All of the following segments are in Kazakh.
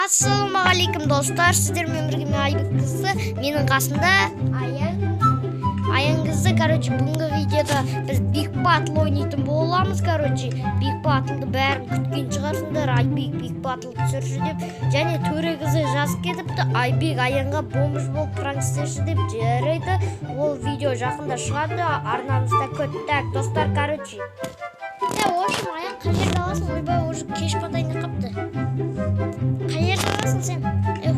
Ассалаумағалейкум, достар! Сіздермен бірге мен, Айбек қызы, менің қасымда Аян. Аян қызы. Короче, бүгінгі видеода біз Биг Батл ойнайтын боламыз. Короче, Биг Батлды бәрін күткен шығарсыңдар, «Айбек, Биг Батл түсірші» деп. Және Төре қызы жазып кетіпті: «Айбек, Аянға бомж болып пранк істеші» деп. Жарайды, ол видео жақында шығады арнамызда, күт. Так, достар, короче, в общем, Аян, қай жерде аласың? Ойбай, уже кеш батайын деп қапты. Қай жерде аласың сен? Эх,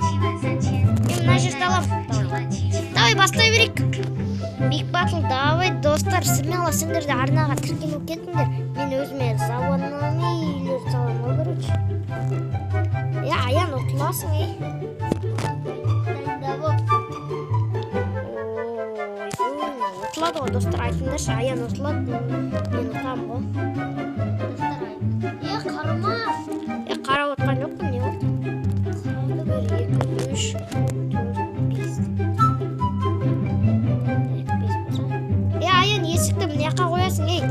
мен мына жерде аламын. Давай, давай, бастай берейік Биг Батл. Давай, достар, смело сендер де арнаға тіркеліп кетіңдер. Мен өзіме заманауи үйлер саламын ғой, короче. Е, Аян, ұтыласың, ей. Дайындап. Ой, ұтылады ғой, достар, айтыңдаршы. Аян ұтылады, мен ұтамын ғой. Достар, е, қарама. Е, қарап отқан жоқпын, не болды? Бір, екі, үш, төрт, бес. Так, бес болса. Е, Аян, есікті мына жаққа қоясың, ей.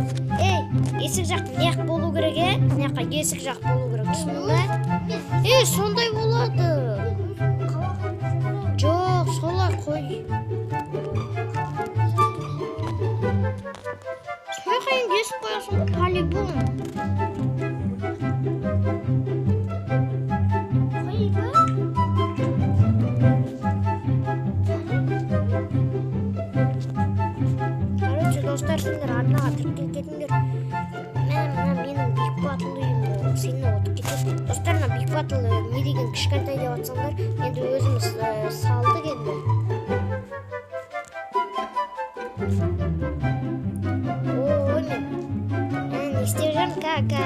Ей, есік жақ мына жақ болу керек, е? Мына жаққа есік жақ болу керек, түсіндің ба? Е, сондай болады. Жоқ, солай қой. Сол жаққа енді есік қоясың ғой, по-любому. Қой ба? Короче, достар, сендер арнаға тіркеліп кетіңдер. Мә, мына менің Биг Батл үйім, ол сені ұтып кетеді. Достар, мына Биг Батл не деген кішкентай деп жатсаңдар, енді өзіміз салдық енді. Ой, мен не істеп жүрмін, ка ка.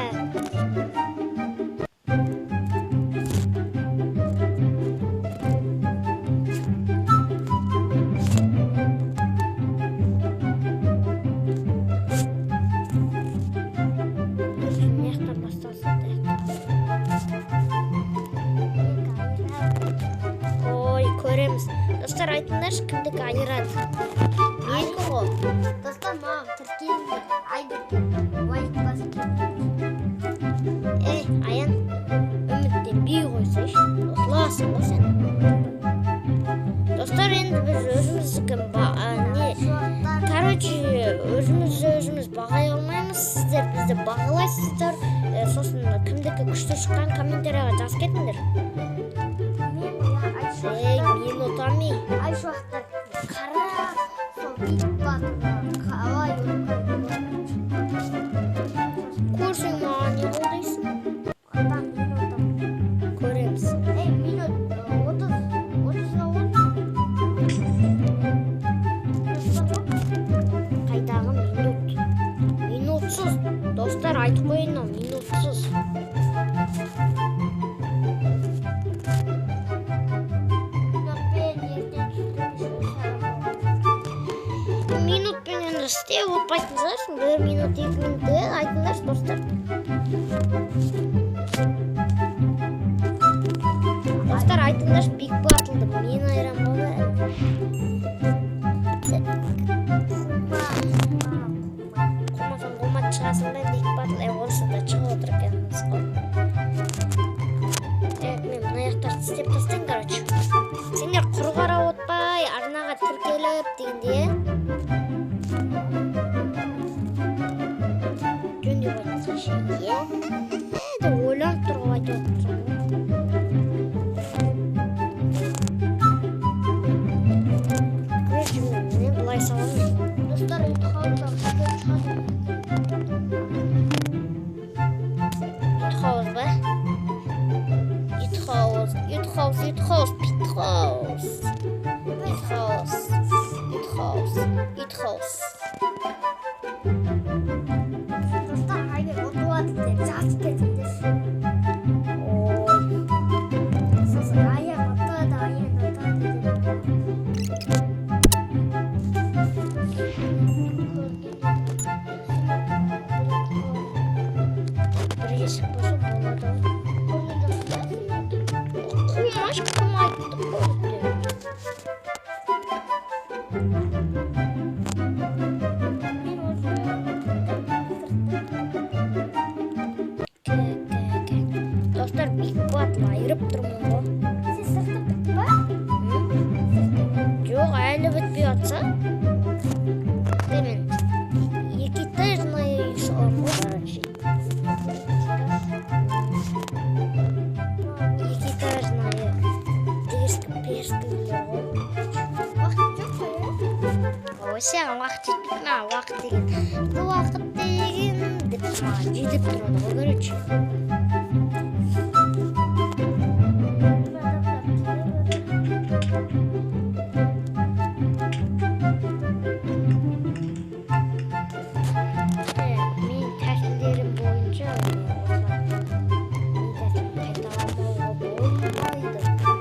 Мына жақтан басталса, так. Ой, көреміз. Достар, айтыңдаршы, кімдікі айырады? Менікі ғой. Достар, маған тіркеліңдер. Айбекке лайк басып кетіңдер. Ей, Аян, үміттенбей қойсайшы. Ұтыласың ғой сен. Достар, енді біз өзіміздікін не, короче, өзіміз өзіміз бағалай алмаймыз. Сіздер бізді бағалайсыздар. Сосын кімдікі күшті шыққан, комментарияға жазып кетіңдер. Мен Ей, мен ұтамын, ей. Айшуақтар, қара, сол Биг Батлды қалай ұтқан. Көрсең, маған не қолдайсың? Отам, мен отам. Көреміз. Ей, минут 30, 30-ға 10. Қайдағы минут? Минутсыз. Достар, айтып қояйын, мынау минутсыз. Минутпен ертең түсіріп. Минутпен енді істеп отпайтын шығарсың. Бір минут, 2 минут, е, айтыңдаршы, достар. Достар, айтыңдаршы, Биг Батлды мен айырамын ғой бәрі. Қумасаң қумат шығасың ба, Биг Батл? Е, онсыз да шығып отыр екенбіз ғой. Так, мен мына жақтарды істеп тастайын, короче. Сендер құр қарап отпай, арнаға тіркеліп дегенде, е? Жөндеп айтсайшы, е? Деп ойланып тұрып айтып отырсың ғой. Короче, мен міне былай саламын. Достар, ит хауыздан үлкен шығады. Ит хауыз ба? Ит хауыз, ит хауыз, ит хауыз, пит хауыз. Ит хауыз, ит хауыз, ит хауыз. Достар, Айбек ұтылады деп жазып кетіңдерші. Ой, Сосын Аян ұтады, Аян ұтады деп. Бір есік болса болады ғой. Көрген жоқсың ба сен? Қумаш, кім айтты көрді? Мен уже К, к, к. Достар, Биг Батл Батл айырып тұрмын ғой. Сен сырты бітті ба? М? Жоқ, әлі бітпей жатса. Де мен екі этажный үй саламын ғой, короче. Екі этажный дерзкий перский үйлер ғой. Уақыт жоқ қой, иә? Ой, саған уақыт жетпейді, маған уақыт деген. Уақыт деген деп маған жетіп тұрады ғой, короче. Адамдар келе. Менің тәсілдерім бойынша менің тәсілім қайталамауға болмайды.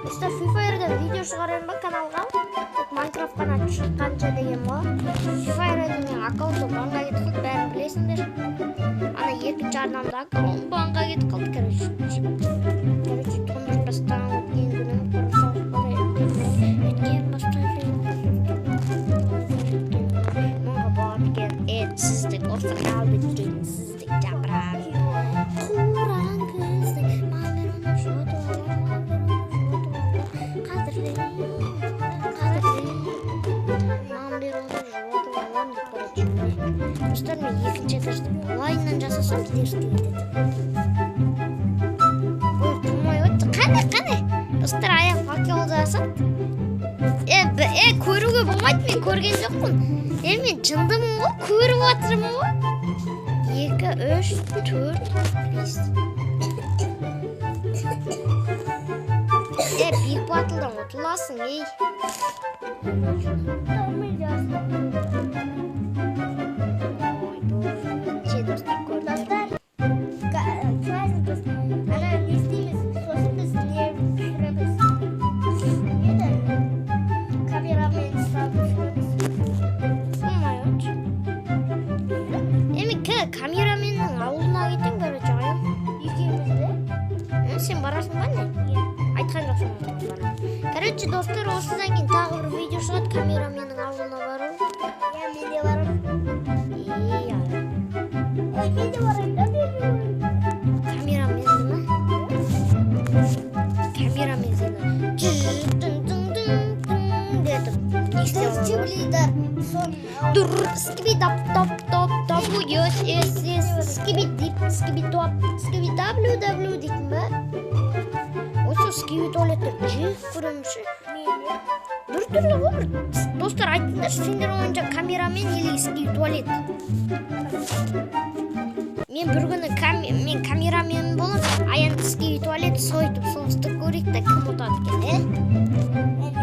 Достар, Free Fire'дан видео шығарайын ба каналға? Тек Майнкрафт қана шыққанша деген ғой. Free Fire'дан менің аккаунтым банға кетіп қалды, бәрін білесіңдер. Ана екінші арнамда аккаунт банға кетіп қалды, короче. Короче, тұңғыш бастан өткен күнім құрсақ өткен бастан мыңға барып етсіздік осы қалды келінсіздік жапырақ қураған күздің маған оны жұтып аламын, маған оны жұтып аламын, қадірлеймін, қадірлеймін, маған бер оны жұтып аламын деп. Короче, міне, достар, мен екінші этажды былайынан жасасам, дерзкий кетеді. Ой, қумай өтті. Қане, қане, достар, аяқ факел жасады. Е, көруге болмайды, мен көрген жоқпын. Е, мен жындымын ғой, көріп жатырмын ғой. Екі, үш, төрт, бес. Е, Биг Батлдан ұтыласың, ей. Мен жаздым. Ой, бұл достар, көрдіңдер. Достар, қазір біз ана не істейміз, сосын біз не түсіреміз? Неді? Камерамен ұстап түсіреміз. Болмай отыр. Е, мен камераменнің ауылына кетемін, короче, аян. Екеуміз де? Е, сен барасың ба, не? Иә. Айтқан жоқсың маған барамын. Короче, достар, осыдан кейін тағы бір видео шығады, камераменнің ауылына бару. Иә, мен де барамын. Ей, ай. Ей, мен де барайын да, мен де барайын. Камераменді ма? Камерамен сені дың дың дың дың детіп не істеп алады? Тимлидер. Соның Дур, скиби дап топ топ топ ес ес ес скиби дип скиби топ скиби w w дейтін ба? Осы скиби туалеттер жек көремін ше. Мен де. Біртүрлі ғой бір. Достар, айтыңдаршы, сендер ойынша камерамен или скиби туалет? Мен бір күні мен камерамен боламын, аян скиби туалет, сөйтіп соғыстырып көрейік та, кім ұтады екен, е? Мен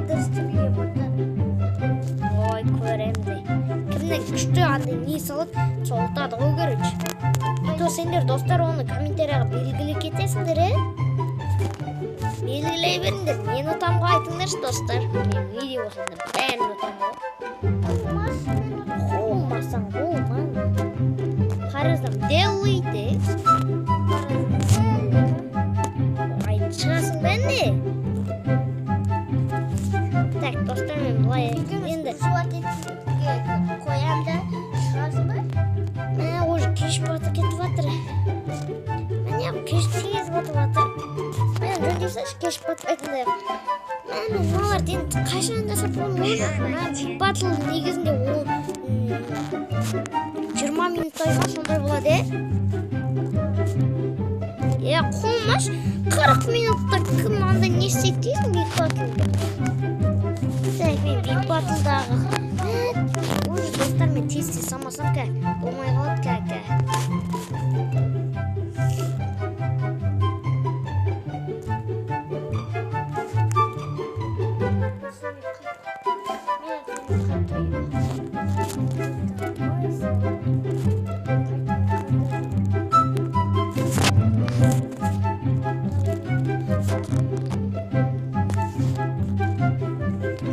дұрыс тимлидер болды. Ой, көрем де. Кімнің күшті андай не салады, сол ұтады ғой, короче. То сендер, достар, оны комментарияға белгілей кетесіңдер, е? Белгілей беріңдер. Мен ұтамын ғой, айтыңдаршы, достар. Мен не де болсам да бәрін ұтамын ғой. Қумасаң қумаң. Қарасам, делайте. Ай, шығасың ба, не? Так, достар, мен былай енді Суат етуге қоямын да, шығасың ба? Мә, уже кеш батып кетіп жатыр. Міне, кеш тез батып жатыр. Мә, жөндей салшы, кеш батпайтындай. Мә, мен мыналарды енді қашан жасап боламын ғой? Мә, Биг Батл негізінде ол 20 минуттай ма, сондай болады, е? Е, қумаш, 40 минутта кім анда не істейді дейсің Биг Батлды? Так, мен Биг Батлдағы уже, достар, мен тез тез салмасам, кә болмай қалады, кә кә.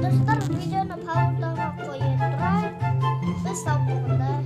Достар, видеоны паузаға қоя тұрайық. Біз сау болыңдар.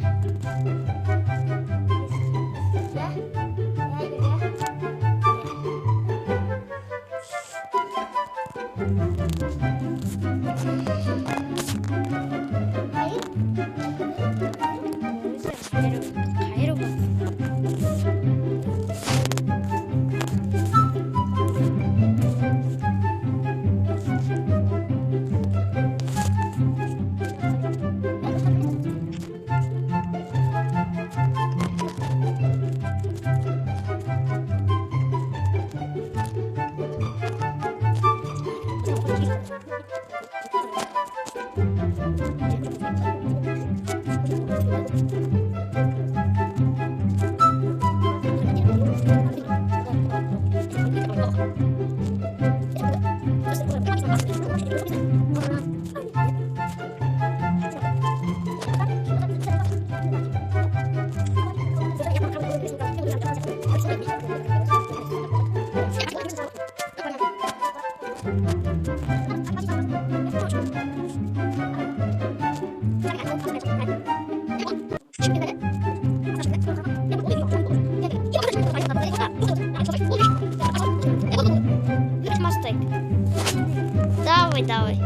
Давай, давай,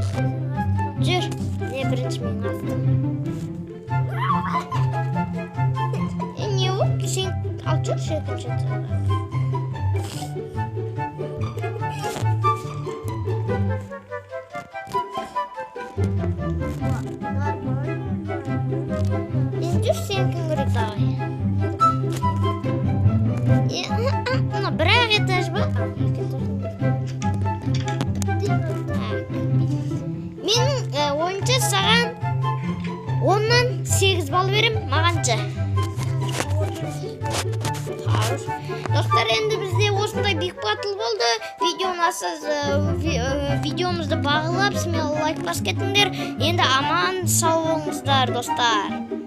жүр. Не, бірінші менің астым. Е, не болды сен? Ал, жүрші, екінші этажға. Нормально. Енді жүр, сенікін көрейік, давай. Е, мына бір ақ этаж ба? А, екі этаж. Так. Менің ойымша, саған 10-нан 8 балл беремін, мағанша. Хорош. Достар, енді бізде осындай Биг Батл болды. Видео ұнаса, видеомызды бағалап, смело лайк басып кетіңдер. Енді аман сау болыңыздар, достар.